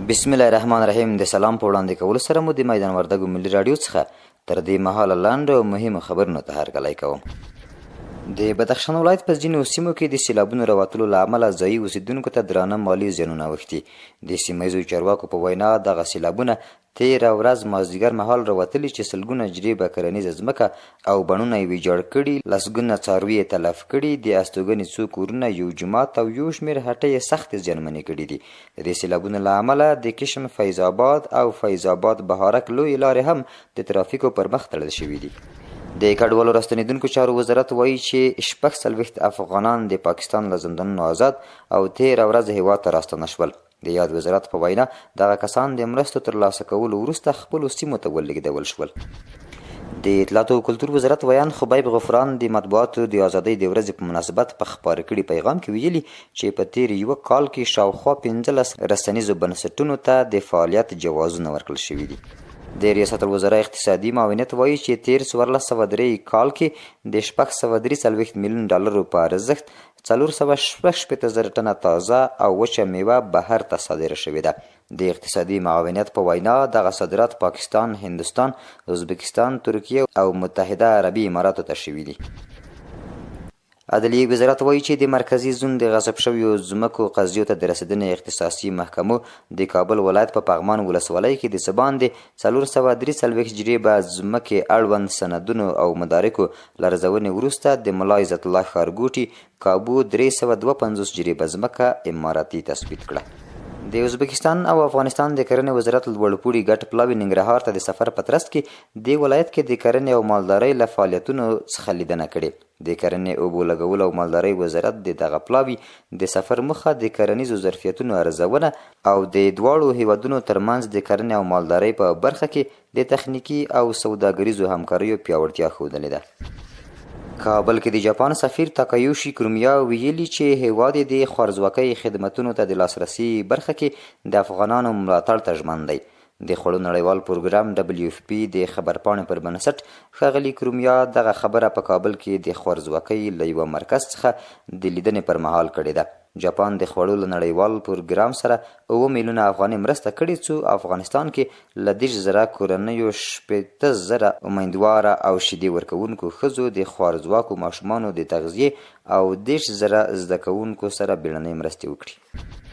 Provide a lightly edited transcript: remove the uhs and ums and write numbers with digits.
بسم الله الرحمن الرحیم د سلام په وړاندې کولو سره مو د میدان وردګو ملي راډیو څخه تر دې مهاله لنډو او مهمو خبرونو ته هرکلی کوم. د بدخشان ولایت په ځینو سیمو کې د سیلابونو راوتلو له امله ځایي اوسېدونکو ته درانه مالي زیانونه اوښتي. د سیمه ییزو چارواکو په وینا، دغه سیلابونه تېره ورځ مازدیګر مهال راوتلي چې سلګونه جریبه کرنیزه ځمکه او بڼونه یې ویجاړ کړي، لسګونه څاروي یې تلف کړي، د استوګنې څو کورونه، یو جومات او یو شمېر هټۍ یې سختې زیانمنې کړې دي. د دې سېلابونو له امله د کشم فیض آباد او فیض آباد بهارک لویې لارې هم د ترافیکو پر مخ تړل شوې دي. د کډوالو راستنېدونکو چارو وزارت وايي چې 46 افغانان د پاکستان له زندانونو ازاد او تېره ورځ هېواد ته راستانه شول. د یاد وزارت په وینا، دغه کسان د مرستو ترلاسه کولو وروسته خپلو سیمو ته ولېږدول شول. د اطلاعاتو او کلتور وزارت ویاند خبیب غفران د مطبوعاتو د ازادۍ د ورځې په مناسبت په خپاره کړي پیغام کې ویلي چې په تېر یوه کال کې شاوخوا 15 رسنیزو بنسټونو ته د فعالیت جوازونه ورکړل شوي دي. د ریاست الوزرا اقتصادي معاونیت وایي چې تېر 1403 کال کې د 643 میلیون ډالرو په ارزښت 466 زره ټنه تازه او وچه میوه بهر ته صادره شوې ده. د اقتصادي معاونیت په وینا، دغه صادرات پاکستان، هندوستان، ازبکستان، ترکیې او متحده عربي اماراتو ته شوي دي. عدلیې وزارت وایي چې د مرکزي زون د غصب شویو ځمکو قضیو ته د رسېدنې اختصاصي محکمو د کابل ولایت په پغمان ولسوالۍ کې د څه باندې 443 جریبه ځمکې اړوند سندونو او مدارکو له ارزونې وروسته د ملا عزت الله ښارګوټي کابو 352 جریبه ځمکه امارتي تثبیت کړه. د ازبکستان او افغانستان د کرنې وزارت لوړپوړي ګډ پلاوي ننګرهار ته د سفر په ترڅ کې دې ولایت کې د کرنې او مالدارۍ له فعالیتونو څخه لیدنه کړې. د کرنې، اوبو لګولو او مالدارۍ وزارت د دغه پلاوي د سفر موخه د کرنیزو ظرفیتونو ارزونه او د دواړو هېوادونو ترمنځ د کرنې او مالدارۍ په برخه کې د تخنیکي او سوداګریزو همکاریو پیاوړتیا ښودلې ده. کابل کې د جاپان سفیر تاکایوشي کرومیا ویلي چې هېواد یې د خوارځواکۍ خدمتونو ته د لاسرسي برخه کې د افغانانو ملاتړ ته ژمن دی. د خوړو نړیوال پروګرام، ډبلیو اف پي، د خبرپاڼې پر بنسټ، ښاغلي کرومیا دغه خبره په کابل کې د خوارځواکۍ له یوه مرکز څخه د لیدنې پر مهال کړې ده. جاپان د خوړو له نړیوال پروګرام سره 7 میلیونه افغانۍ مرسته کړې څو افغانستان کې له 30,000 کورنیو 60,000 امیندواره او شیدې ورکوونکو ښځو د خوارځواکو ماشومانو د تغذیې او 30,000 زده کوونکو سره بیړنۍ مرستې وکړي.